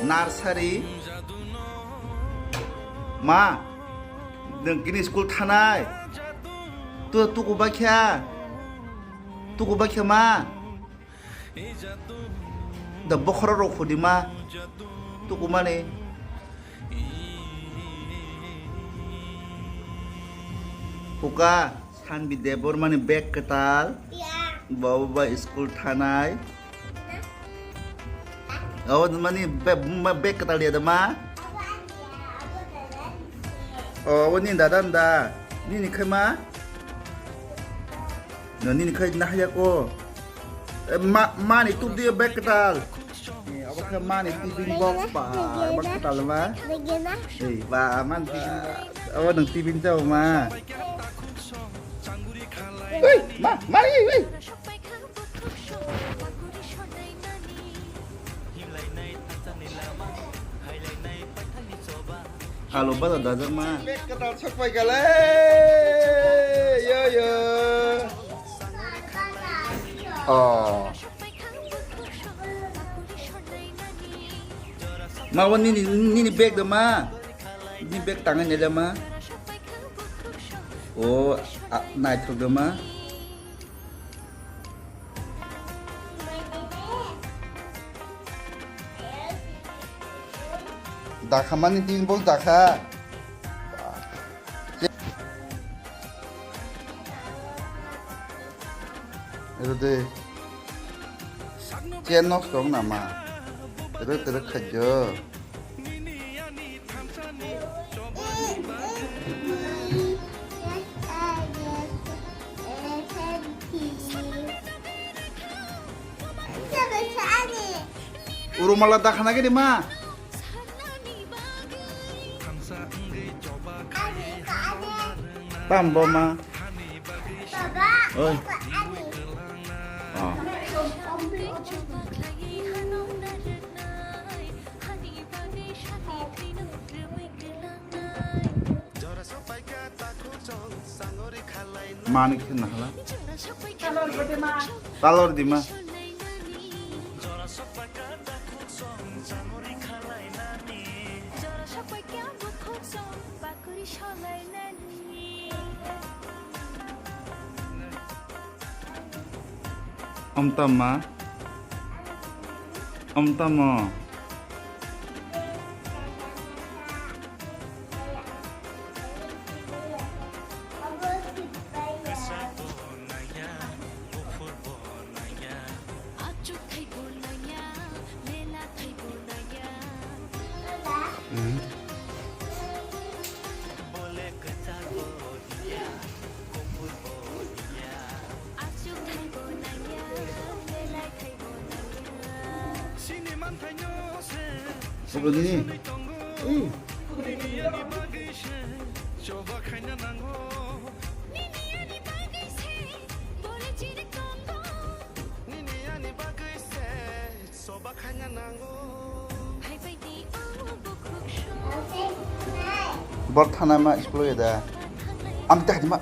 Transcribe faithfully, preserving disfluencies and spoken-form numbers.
Nursery. Ma, nwng kini school thanai? Tu tuku bakya? Tuku bakya ma? Da bokhorok rok hudi ma? Tuku mani? Puka, Sanbi Debbarmani bag kwtal. Ya. Bo bo school thanai. Abo mani be-, ma-, bag kwtal ya da ma? O, abo ni dada da. Nini khai ma? No, nini khai na haya ko. Eh, ma, mani tup dia bag kwtal. Eh, abo khe mani tiffin box ba, abo kwtal ma? Begena. Eh, ba, mani tiffin box. Abo nwng tiffin chao ma? Ui, ma, mari, ui. Alo bada dajak ma. Bek kwtal sok pai kale. Yo, yo. Oh. Ma, o nini, nini bag da ma? Nini bag tangai nai da ma? O, a, naithok da ma? Dakha mani tin bol dakha. Ero de. Chen nosto wng nama. Ero tere khajjo. Urumala dakhana gini ma. Tambo ma. Oi. Oh. Mani khe nahala. Talor di ma. Omtama. Omtamo. Sobo nini? Ui. Bor thana ma explore da. Am tah di ma.